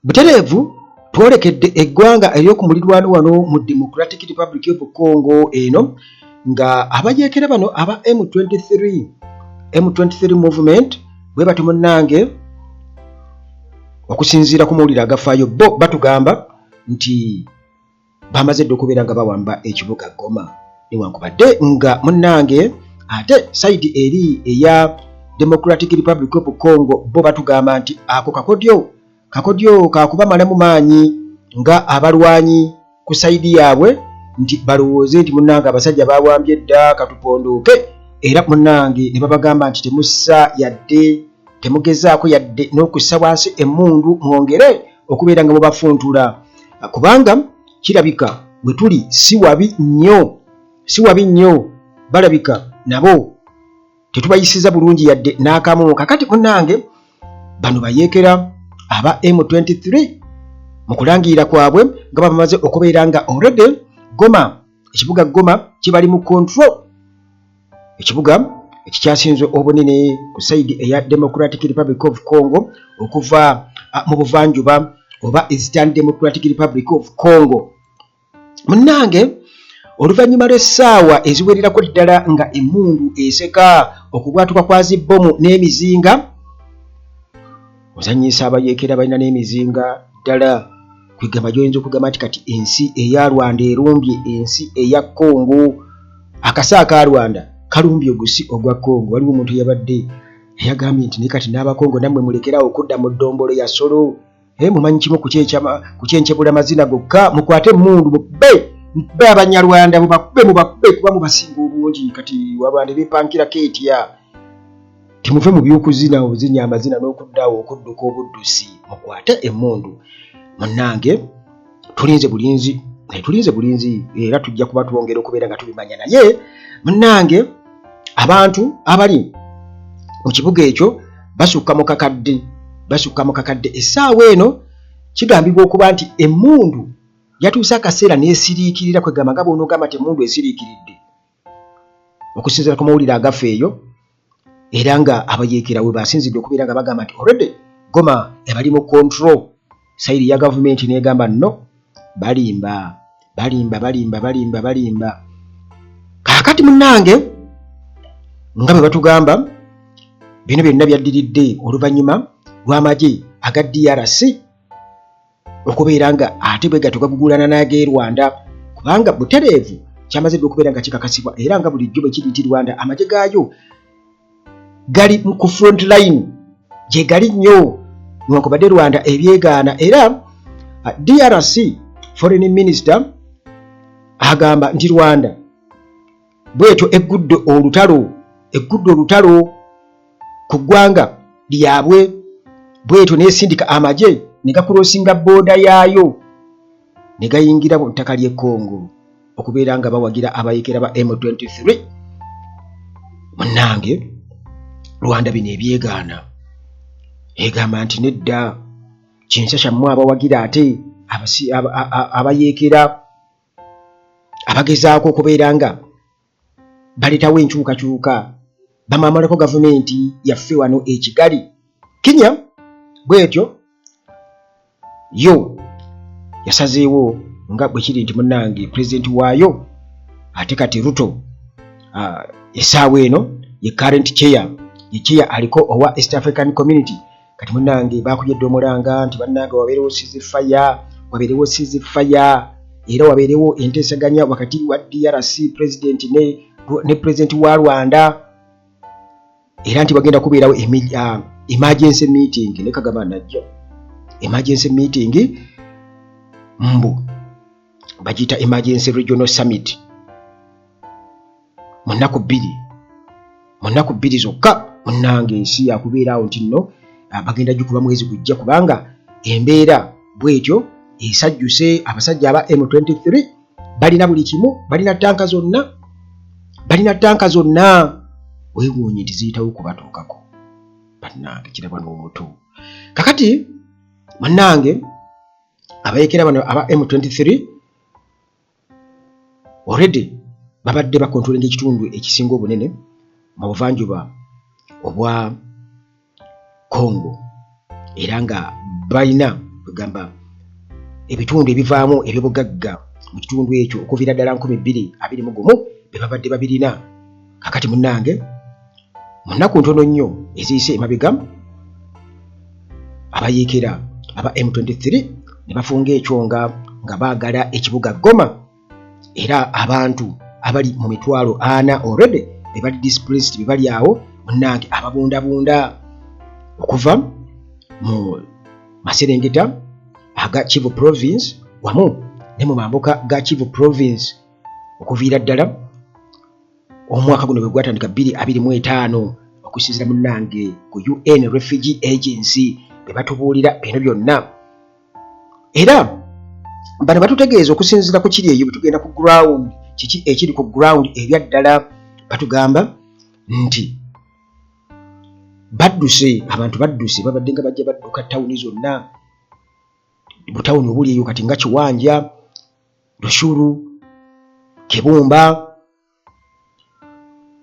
Butereevu twolekedde eggwanga ery'oku mulirwano wano mu Democratic Republic of Congo, eno nga abayeekera bano aba M23, M23 movement bwe bati munnange, okusinziira ku mawulire agafaayo, bo batugamba nti bamaze dda okubeera nga bawamba ekibuga Goma, newankubadde nga munnange ate side eri eya Democratic Republic of Congo bo batugamba nti ako kakodyo kakodyo kakubamalamu maanyi nga abalwanyi ku side yaabwe, nti balowooze nti munnange abasajja bawambye dda, katupondooke. Era munnange ne babagamba nti temussa yadde, temugezaako yadde n'okussa wansi emmundu mwongere okubeera nga mubafuntula, kubanga kirabika we tuli si wabi nnyo, si wabi nnyo, balabika nabo tetubayisiza bulungi yadde n'akamu. Kakati munnange bano bayeekera aba M23 mu kulangirira kwabwe nga bamaze okubeera nga already Goma, ekibuga Goma kibali mu control, ekibuga ekikyasinze obunene ku side eya Democratic Republic of Congo okuva mu buvanjuba oba Eastern Democratic Republic of Congo. Munnange, oluvannyuma lw'essaawa eziwererako ddala nga emmundu eseka, okubwatuka kwa zibbomu n'emizinga, ozannyisa abayeekera balina n'emizinga ddala, kwegamba gyoyinza okugamba nti kati ensi eya Rwanda erumbye ensi eya Congo, akasa aka Rwanda kalumbye ogusi ogwa Congo. Waliwo omuntu yabadde yagambye nti naye kati n'Abakongo nammwe mulekerawo okudda mu ddombolo ya solo. Mumanyi kimu ku kyenkyebula mazina gokka, mukwate emmundu mukube, mukube Abanyarwanda, mubakube, mubakube, kuba mubasinga obungi. Kati Warwanda bepankirako etya? Temuve mu byokuzina obuzinya amazina n'okuddaawo okudduka obuddusi, mukwate emmundu. Munnange, tulinze bulinzi, tulinze bulinzi, era tujja kuba twongera okubeera nga tubimanya. Naye munnange, abantu abali mu kibuga ekyo basukka mu kakadde, basukka mu kakadde. Essaawa eno kigambibwa okuba nti emmundu yatuuse akaseera n'esiriikirira, kwegamba nga bw'onoogamba nti emmundu esiriikiridde, okusinziira ku mawulire agafa eyo. Era nga abayeekera we basinzidde okubeera nga bagamba nti already Goma ebali mu control, side ya gavumenti n'egamba no, balimba, balimba, balimba, balimba, balimba. Kaakati munnange, nga bwe batugamba, bino byonna byaddiridde oluvannyuma lw'amagye aga DRC okubeera nga ate bwe gatyo gagugulana n'ag'e Rwanda, kubanga butereevu kyamaze dda okubeera nga kikakasibwa, era nga bulijjo bwe kiri nti Rwanda amagye gaayo gali ku front line, gye gali nnyo, newankubadde Rwanda ebyegaana. Era DRC foreign minister agamba nti Rwanda bwetyo eggudde olutalo, eggudde olutalo ku ggwanga lyabwe, bwetyo n'esindika amagye ne gacrossinga border yaayo ne gayingira mu ttaka ly'e Congo okubeera nga bawagira abayekera ba M23. Munnange, Rwanda bino ebyegaana, egamba nti nedda, kinsa kyammwe abawagira ate abayeekera abagezaako okubeera nga baleetawo enkyukakyuka, bamamalako gavumenti yaffe wano e Kigali. Kenya bwetyo yo yasazeewo nga bwe kiri nti munnange pulezidenti waayo ate kati Ruto, essaawa eno ye current chair, ye chair aliko owa East African Community. Kati munnange bakuyedde omulanga nti bannange wabeerewo ceasefire, wabeerewo ceasefire, era wabeerewo enteesaganya wakati wa DRC president ne president wa Rwanda, era nti bagenda kubeerawo emergency meeting. Ne Kagame najja emergency meeting, mbu bagiyita emergency regional summit, mu nnaku 2, mu nnaku 2 zokka. Munnange, ensi yakubeera awo nti nno bagenda gikuba mwezi gujja, kubanga embeera bwetyo esajjuse. Abasajja aba M23 balina buli kimu, balina tanka zonna, balina tanka zonna. Weewuunye nti ziyitawo kubatuukako. Bannange, kirabwa n'omuto. Kakati munnange, abayekera bano aba M23 already babadde bacontrollinga ekitundu ekisinga obunene mu buvanjuba obwa Congo, era nga balina kwegamba Kwegamba ebitundu ebivaamu ebyobugagga mu kitundu ekyo okuviira ddala 2021 be babadde babirina. Kakati munnange, mu nnaku ntono nnyo eziyise emabega, abayiikira aba M23 ne bafunga ekyonga nga baagala ekibuga Goma, era abantu abali mu 400,000 already be bali displaced, be bali awo munnange ababundabunda okuva mu maserengeta aga Kivu Province wamu ne mu mambuka ga Kivu Province okuviira ddala omwaka guno bwe gwatandika 2025, okusinziira munnange ku UN Refugee Agency be batubuulira bino byonna. Era bano batutegeeza okusinziira ku kiri eyo bwe tugenda ku ground, kiki ekiri ku ground ebyaddala. Batugamba nti badduse, abantu badduse, babadde nga bajja badduka tawuni zonna, butawuni obuli eyo kati nga Kiwanja, Rutshuru, Kibumba,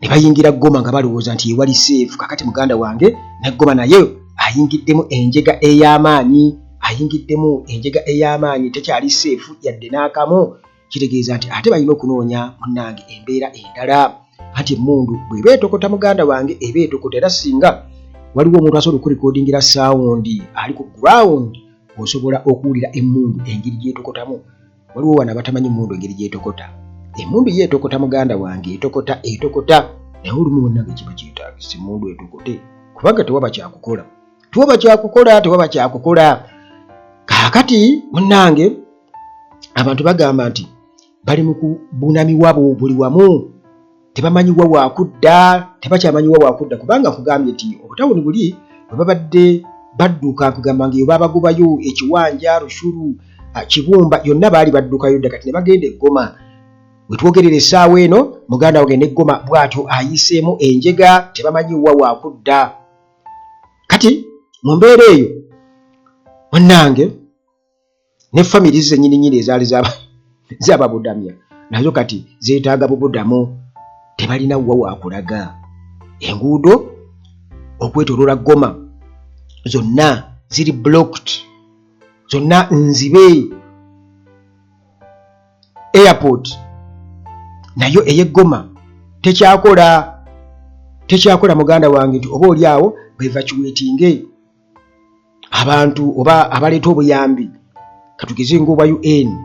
ne bayingira Goma nga balowooza nti ewali safe. Kakati muganda wange, ne Goma naye ayingiddemu enjega ey'amaanyi, ayingiddemu enjega ey'amaanyi, tekyali safe yadde n'akamu. Kitegeeza nti ate balina okunoonya munnange embeera endala, anti emmundu bw'eba etokota, muganda wange, eba etokota. Era singa waliwo omuntu asobola okurecordingira sound ali ku ground, osobola okuwulira emmundu engeri gy'etokotamu. Waliwo wano abatamanyi emmundu engeri gy'etokota. Emmundu ye etokota, muganda wange, etokota, etokota. Naye olumu munnange kiba kyetaagisa emmundu etokote, kubanga tewaba kyakukola, tewaba kyakukola, tewaba kyakukola. Kaakati munnange, abantu bagamba nti bali mu kubunamiwabo buli wamu, tebamanyiwa wakudda, tebakyamanyiwa wakudda, kubanga nkugambye nti obutawuni buli bwe babadde badduka, nkugamba nga eyo babagobayo, Ekiwanja, Rutshuru, Kibumba, yonna baali baddukayo dda, kati ne bagenda e Goma. Wetwogerera essaawa eno, muganda wange, ne Goma bw'atyo ayiseemu enjega, tebamanyiwa wakudda. Kati mu mbeera eyo munnange, ne family zennyini nnyini ezaali zababudamya nazo kati zeetaaga bubudamu, tebalina wa wakulaga. Enguudo okwetoloola Goma zonna ziri blocked, zonna nzibe. Airport nayo ey'e Goma tekyakola, tekyakola, muganda wange, nti oba oli awo baevacuatinge abantu oba abaleeta obuyambi, katugeze ngaobwa UN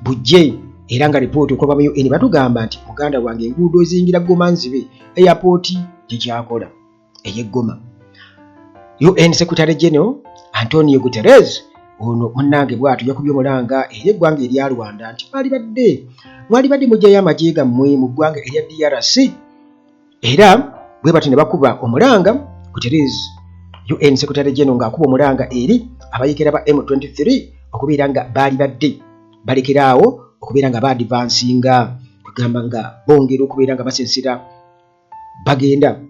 bujje. Era nga ripooti okuva mu UN batugamba nti, muganda wange, enguudo eziyingira Goma nzibe, airport tekyakola ey'e Goma. UN Secretary General Antonio Guterres ono munnange bw'atyo yakubye omulanga eri eggwanga erya Rwanda nti mwalibadde mugyayo amagye gammwe mu ggwanga erya DRC. Era bwe batyo ne bakuba omulanga. Guterres, UN Secretary General, ng'akuba omulanga eri abayiikira ba M23 okubeera nga baali badde balekeraawo okubeera nga baadvancinga, kugamba nga bongera okubeera nga basensera, bagenda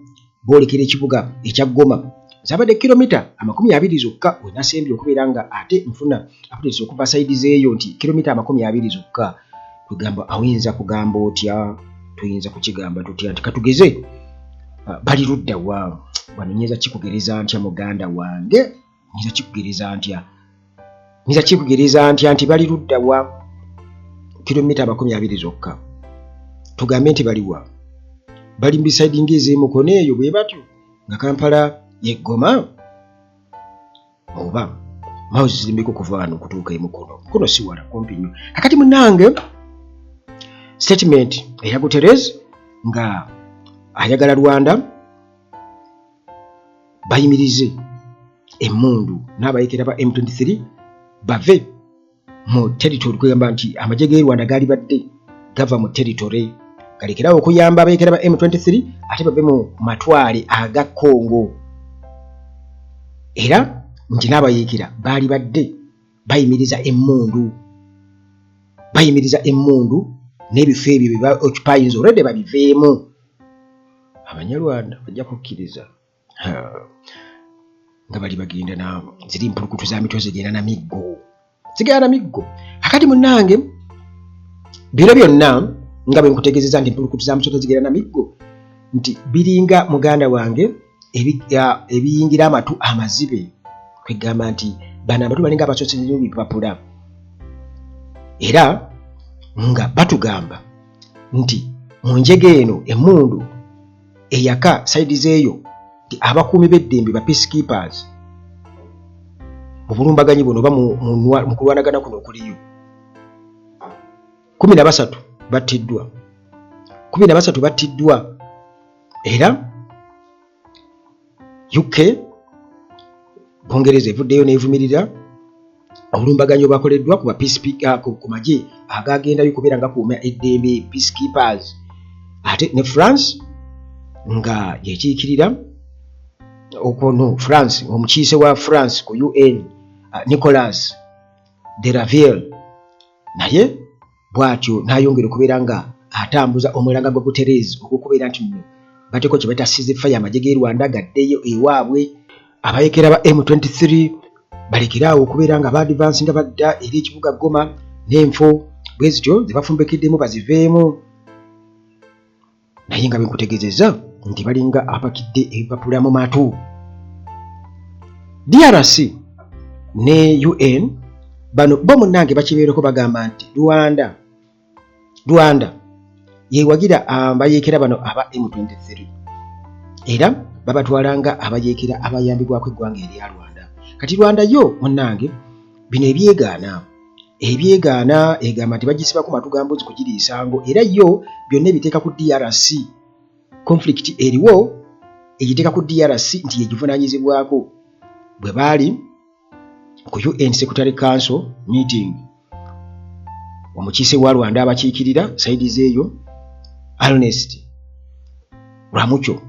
boolekera ekibuga ekya Goma. Zabadde kilomita 20 zokka wenasembye okubeera nga ate nfuna updates okuva side zeeyo, nti kilomita 20 zokka. Kwegamba awuyinza kugamba otya, tuyinza kukigamba tutya nti katugeze bali ludda wa wano? Nyinza kikugereza ntya, muganda wange? Nyinza kikugereza ntya? Nyinza kikugereza ntya nti bali ludda wa kilomita 20 zokka? Tugambe nti baliwa? Bali mu biside ngaez'emukono eyo bwe batyo, nga Kampala ye Goma, oba miles zirimbeko okuva wano okutuuka emukono. Mukono si wala, kumpi nnyo. Kakati munange, statement eya Guterres nga ayagala Rwanda bayimirize emmundu n'abayekera ba M23 bave mu territory, kwegamba nti amagye g'e Rwanda gaali badde gava mu territory, galekerawo okuyamba abayekera ba M23, ate bave mu matwale aga Congo, era nti n'abayeekera baali badde bayimiriza emmundu, bayimiriza emmundu n'ebifo ebyo bye occupyinze already babiveemu. Abanyarwanda bajja kukkiriza nga bali bagenda na ziri mpulukutu za mitwe, zigenda na miggo, zigenda na miggo. Akati munnange, bino byonna nga bwe nkutegeezeza nti mpulukutu za musota zigenda na miggo, nti biringa, muganda wange, ebiyingira amatu amazibe, kwegamba nti Bano abatu balinga abasosezeyo bipapula era nga batugamba nti mu njega eno emmundu eyaka sayidi zeeyo nti abakuumi b'eddembe ba peacekeepers mu bulumbaganyi buno oba mu kulwanagana kuno okuliyo 13 battiddwa, 13 battiddwa. Era UK, Bungereza, evuddeyo n'evumirira obulumbaganyi obwakoleddwa ku ku magye agagendayo kubeera nga kuuma eddembe, peacekeepers. Ate ne France nga yekiikirira no France, omukiise wa France ku UN, Nicolas de Raviel, naye bw'atyo n'ayongera okubeera nga atambuza omulanga gwa Guterres ogw'okubeera nti nno bateeko kye bayita ceasefire, amagye g'e Rwanda gaddeyo ewaabwe, abayekera ba M23 balekere awo okubeera nga baadivansi nga badda eri ekibuga Goma n'enfo bwe zityo ze bafumbekeddemu baziveemu. Naye nga bwenkutegeezezza nti balinga abapakidde ebipapula mu matu. DRC ne UN bano bo munnange bakibeereko, bagamba nti Rwanda yewagira abayeekera bano aba M23 era babatwala nga abayeekera abayambibwako eggwanga erya Rwanda. Kati Rwanda yo munnange bino ebyegaana, egamba nti bagisibako matu ga mbuzi kugiriisango, era yo byonna ebiteeka ku DRC. Conflict eriwo egiteeka ku DRC nti yegivunaanyizibwako. Bwe baali ku UN Secretary Council meeting, omukiise wa Rwanda abakiikirira side zeeyo, Ernest Rwamucyo,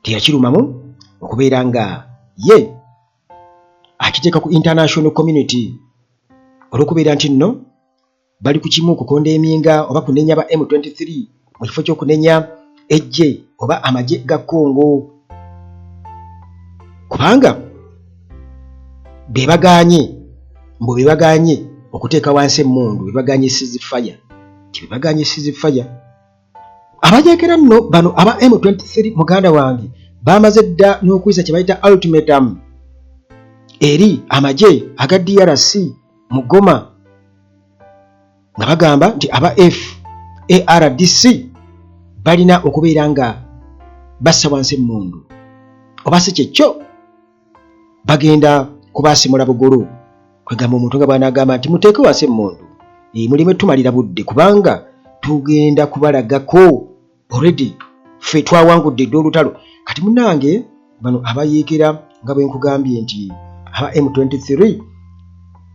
teyakirumamu okubeera nga ye akiteeka ku international community olw'okubeera nti nno bali ku kimu kukonda emyinga oba kunenya ba M23 mu kifo ky'okunenya eggye oba amagye ga Congo, kubanga bebagaanye, mbu bebagaanye okuteeka wansi emmundu, bebagaanye ceasefire, ti bebagaanye ceasefire. Abajeekera nno bano aba M23, muganda wange, bamaze dda n'okuyisa kye bayita ultimatum eri amagye aga DRC mu Goma, nga bagamba nti aba FARDC balina okubeera nga bassa wansi emmundu oba si kyekyo bagenda kubasimula bugulu. Kwegamba omuntu nga bw'anaagamba nti muteeke wansi emmundu, mulimu tumalira budde kubanga tugenda kubalagako, already ffe twawangudde dda olutalo. Kati munnange bano abayeekera, nga bwe nkugambye nti aba M23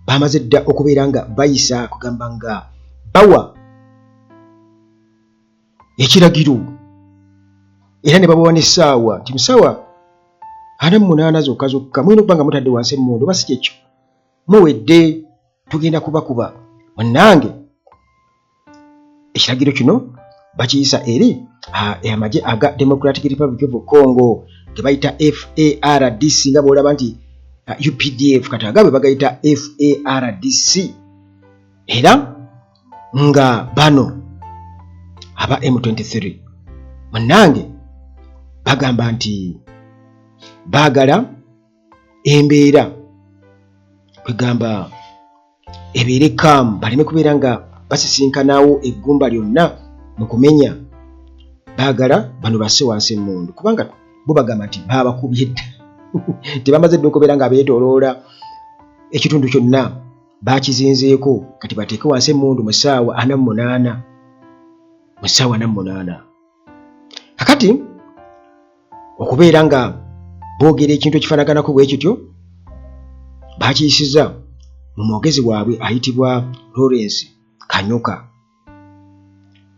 bamaze dda okubeera nga bayisa, kugamba nga bawa ekiragiro era ne babawa n'essaawa nti musaawa 48 zokka zokka mulina okuba nga mutadde wansi emmundu oba si kyekyo muwedde, tugenda kubakuba. Munnange, ekiragiro kino bakiyisa eri amagye aga Democratic Republic of Congo ge bayita FARDC, nga bwolaba nti UPDF, kati agabwe bagayita FARDC. Era nga bano aba M23 munnange bagamba nti baagala embeera kwegamba ebeere kaamu, baleme kubeera nga basisinkanawo eggumba lyonna mu kumenya. Baagala bano basse wansi emmundu kubanga bo bagamba nti baabakubye dda, tebamaze dda okubeera nga beetoloola ekitundu kyonna bakizinzeeko. Kati bateeke wansi emmundu mu ssaawa 48, mu ssaawa 48. Kakati okubeera nga boogera ekintu ekifaanaganako bwe kityo, bakiyisiza mu mwogezi waabwe ayitibwa Lawrence Kanyuka,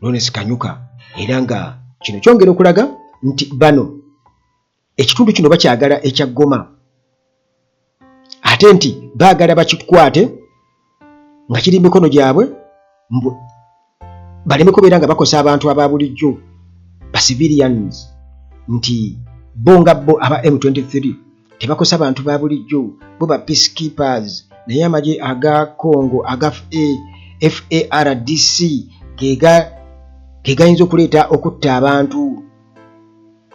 Lawrence Kanyuka. Era nga kino kyongera okulaga nti bano ekitundu kino bakyagala ekya Goma, ate nti baagala bakikwate nga kiri mikono gyabwe, mbu baleme kubeera nga bakosa abantu aba bulijjo, ba civilians, nti bo nga bo aba M23 tebakosa bantu ba bulijjo, bo ba peacekeepers, naye amagye aga Congo aga FARDC ge gayinza okuleeta okutta abantu.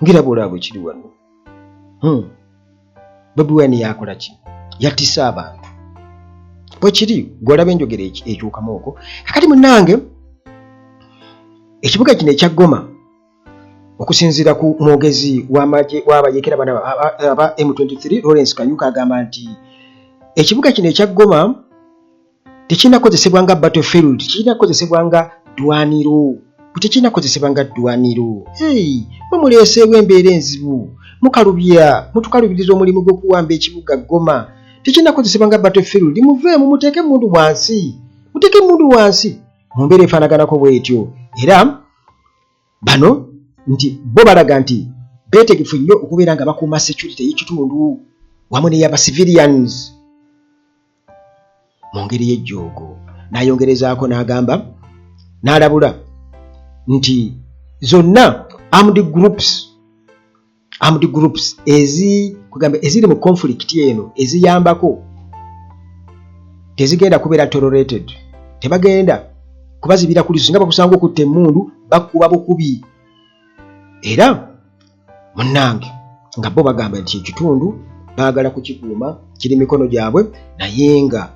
Ngira bwolaba bwe kiri wano. Bobi Wine yakola ki? Yattisa abantu. Bwe kiri, gw'olaba enjogera ekyukamu okwo. Kakati munnange, ekibuga kino ekya Goma, okusinziira ku mwogezi w'amagye w'abayeekera bano aba M23 Lawrence Kanyuka, agamba nti ekibuga kino ekya Goma tekirina kukozesebwa nga battlefield, kirina kukozesebwa nga ddwaniro. Tekirina kukozesebwa nga ddwaniro. Hey, mwe muleeseewo embeera enzibu, mukalubya, mutukalubiriza omulimu gw'okuwamba ekibuga Goma. Tekirina kukozesebwa nga battlefield, muveemu, muteeke emmundu wansi, muteeke emmundu wansi mu mbeera efaanaganako bw'etyo. Era bano nti bo balaga nti beetegefu nnyo okubeera nga bakuuma security ey'ekitundu wamu n'eyaba civilians mu ngeri y'ejjoogo. N'ayongerezaako n'agamba, n'alabula nti zonna armed groups ezi kugamba eziri mu conflict eno eziyambako tezigenda kubeera tolerated, tebagenda kubazibira kuliso. Singa bakusanga okutta emmundu, bakuba bukubi. Era munnange, nga bo bagamba nti ekitundu baagala kukikuuma, kiri mikono gyabwe, naye nga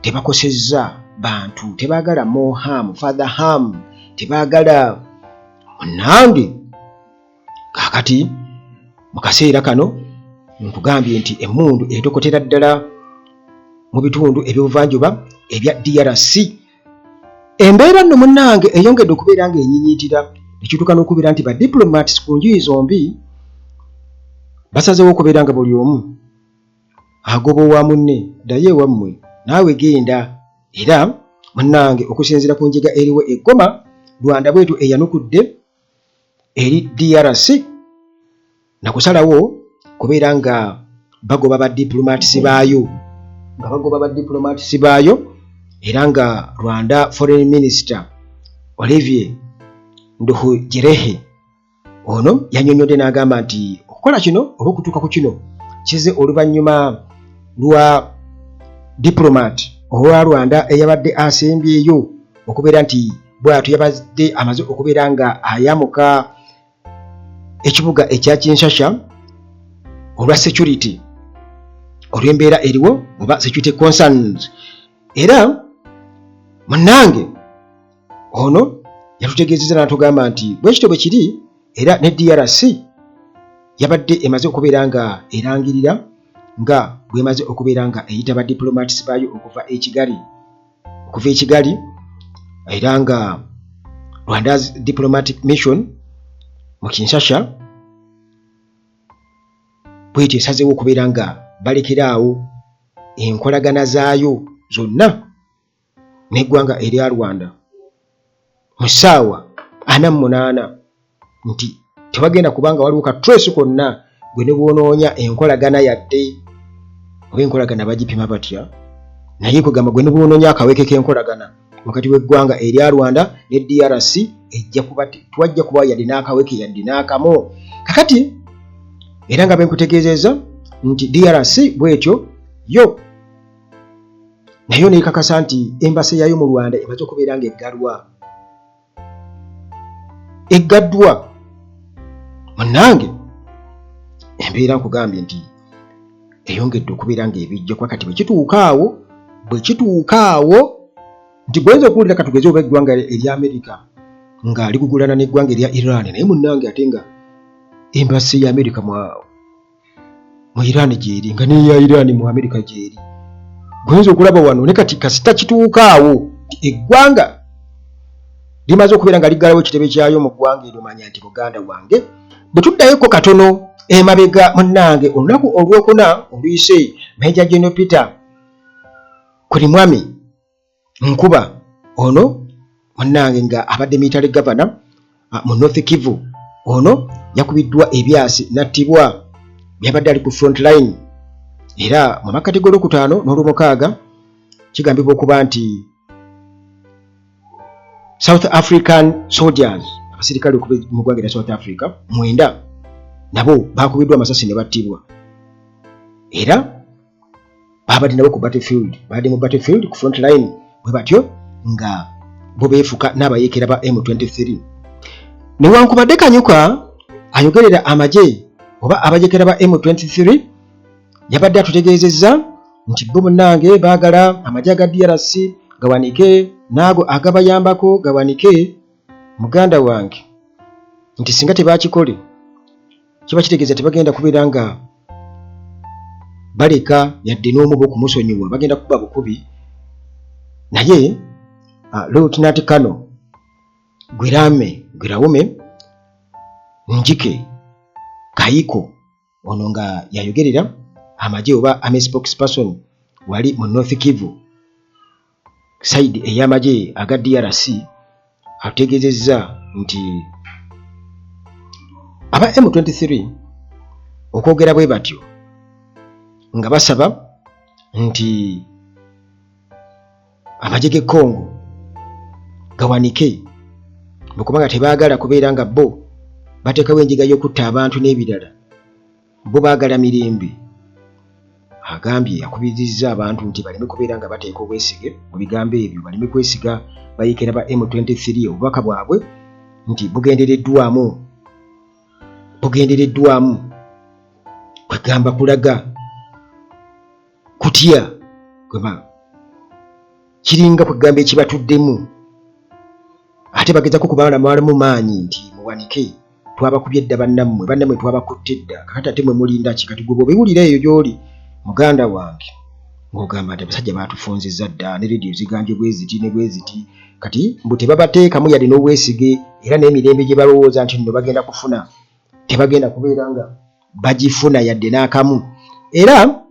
tebakosezza bantu, tebaagala more harm, further harm tebaagala. Munnange, kaakati mu kaseera kano nkugambye nti emmundu etokotera ddala mu bitundu ebyobuvanjuba ebya DRC. Embeera nno munnange eyongedde okubeera ng'enyinyitira, ekituuka n'okubeera nti ba diplomats ku njuyi zombi basazeewo okubeera nga buli omu agoba owa munne, ddayo ewammwe, naawe genda. Era munnange, okusinziira ku njega eriwo e Goma, Rwanda bwetyo eyanukudde eri DRC nakusalawo kubeera nga bagoba ba diplomats baayo, nga bagoba ba diplomats baayo. Era nga Rwanda foreign minister Olivier Nduhungirehe ono yannyonnyodde n'agamba nti okukola kino oba okutuuka ku kino kize oluvannyuma lwa diplomat owa Rwanda eyabadde asembyeyo okubeera nti bw'atyo yabadde amaze okubeera nga ayamuka ekibuga ekya Kinshasa olwa security, olw'embeera eriwo oba security concerns. Era munnange, ono yatutegeezezza n'atugamba nti bwe kityo bwe kiri, era ne DRC yabadde emaze okubeera nga erangirira nga bw'emaze okubeera nga eyita ba diplomats baayo okuva e Kigali, okuva e Kigali. Era nga Rwanda's diplomatic mission mu Kinshasa bwetyo esazeewo okubeera nga balekeraawo enkolagana zaayo zonna n'eggwanga erya Rwanda mu ssaawa 48, nti tewagenda kubanga waliwo ka trace konna gwe ne bwonoonya enkolagana yadde oba enkolagana bagipima batya, naye kwegamba gwe ne bwonoonya akaweke k'enkolagana wakati w'eggwanga erya Rwanda ne DRC, ejja kuba twajja kuba yadde n'akaweke yadde n'akamu. Kakati era nga benkutegeezezza nti DRC bwetyo yo nayo neekakasa nti embassy yayo mu Rwanda emaze okubeera nga eggalwa, eggaddwa. Munnange, embeera nkugambye nti eyongedde okubeera ng'ebijja, kuba kati bwe kituuka awo nti gwenza okuwulira katugeze oba eggwanga erya Amerika nga ligugulana n'eggwanga erya Iran, naye munnange, ate nga embassy ya Amerika mu Iran gyeri, nga neya Iran mu Amerika gyeri, gwenza okulaba wano ne kati kasita kituuka awo eggwanga limaze okubeera nga liggalawo ekitebe kyayo mu ggwanga eryo, manya nti muganda wange, bwe tuddayoko katono emabega, munnange, olunaku olwokuna oluyise, Major General Peter Kurimwami Nkuba ono munnange nga abadde military governor mu North Kivu, ono yakubiddwa ebyasi n'attibwa byabadde ali ku front line. Era mu makkati g'olwokutaano n'olwomukaaga kigambibwa okuba nti South African soldiers, abasirikale okuva mu ggwanga erya South Africa 9, nabo bakubiddwa amasasi ne battibwa. Era babadde nabo ku battlefield, babadde mu battlefield ku front line, bwe batyo nga bo beefuka n'abayeekera ba M23. Newankubadde Kanyuka ayogerera amagye oba abayeekera ba M23. Yabadde atutegeezezza nti bo munnange baagala amagye aga DRC gawanike n'ago agabayambako gawanike, muganda wange, nti singa tebakikole kiba kitegeeza tebagenda kubeera nga baleka yadde n'omu bo okumusonyiwa, bagenda kuba bukubi. Naye Lieutenant Colonel Gwirame Gwirawume Njike Kayiko, ono nga yayogerera amagye oba army spokesperson wali mu North Kivu side ey'amagye aga DRC, ategeezezza nti aba M23 okwogera bwe batyo nga basaba nti amagye g'e Congo gawanike bwekubanga tebaagala kubeera nga bo bateekawo enjiga y'okutta abantu n'ebirala, bo baagala mirembe. Agambye akubirizza abantu nti baleme kubeera nga bateeka obwesige mu bigambo ebyo, baleme kwesiga bayeekera ba M23. Obubaka bwabwe nti bugendereddwamu kwegamba kulaga kutya, kweba kiringa kwegamba ekibatuddemu, ate bagezako kubalamalamu maanyi nti muwanike, twabakubye dda bannammwe, bannammwe twabakutte dda, kakati ate mwe mulinda ki? Kati gwe bw'obiwulira eyo gy'oli, muganda wange, ng'ogamba nti abasajja baatufunzizza dda, ne rediyo zigambye bwe ziti ne bwe ziti. Kati mbu tebabateekamu yadde n'obwesige, era n'emirembe gye balowooza nti nno bagenda kufuna tebagenda kubeera nga bagifuna yadde n'akamu. Era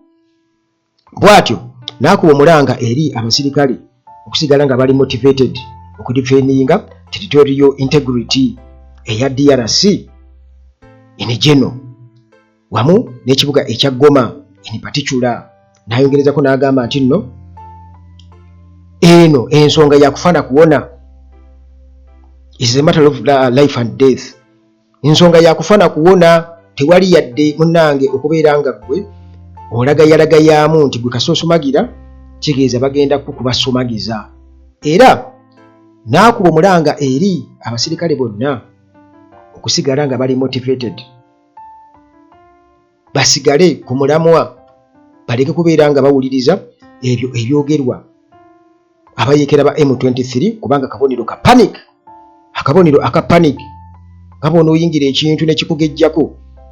bw'atyo n'akuba omulanga eri abasirikale okusigala nga bali motivated okudefendinga territorial integrity eya DRC in general wamu n'ekibuga ekya Goma in particular. N'ayongerezako n'agamba nti nno eno ensonga yakufa na kuwona, is a matter of life and death, ensonga yakufa na kuwona. Tewali yadde munnange okubeera nga ggwe olagayalagayaamu nti gwe kasoosomagira, kitegeeza bagenda kukubasomagiza. Era n'akuba omulanga eri abasirikale bonna okusigala nga bali motivated, basigale ku mulamwa, baleke kubeera nga bawuliriza ebyo ebyogerwa abayeekera ba M23, kubanga kabonero ka panic, akabonero aka panic nga bw'onooyingira ekintu ne kikugejjako.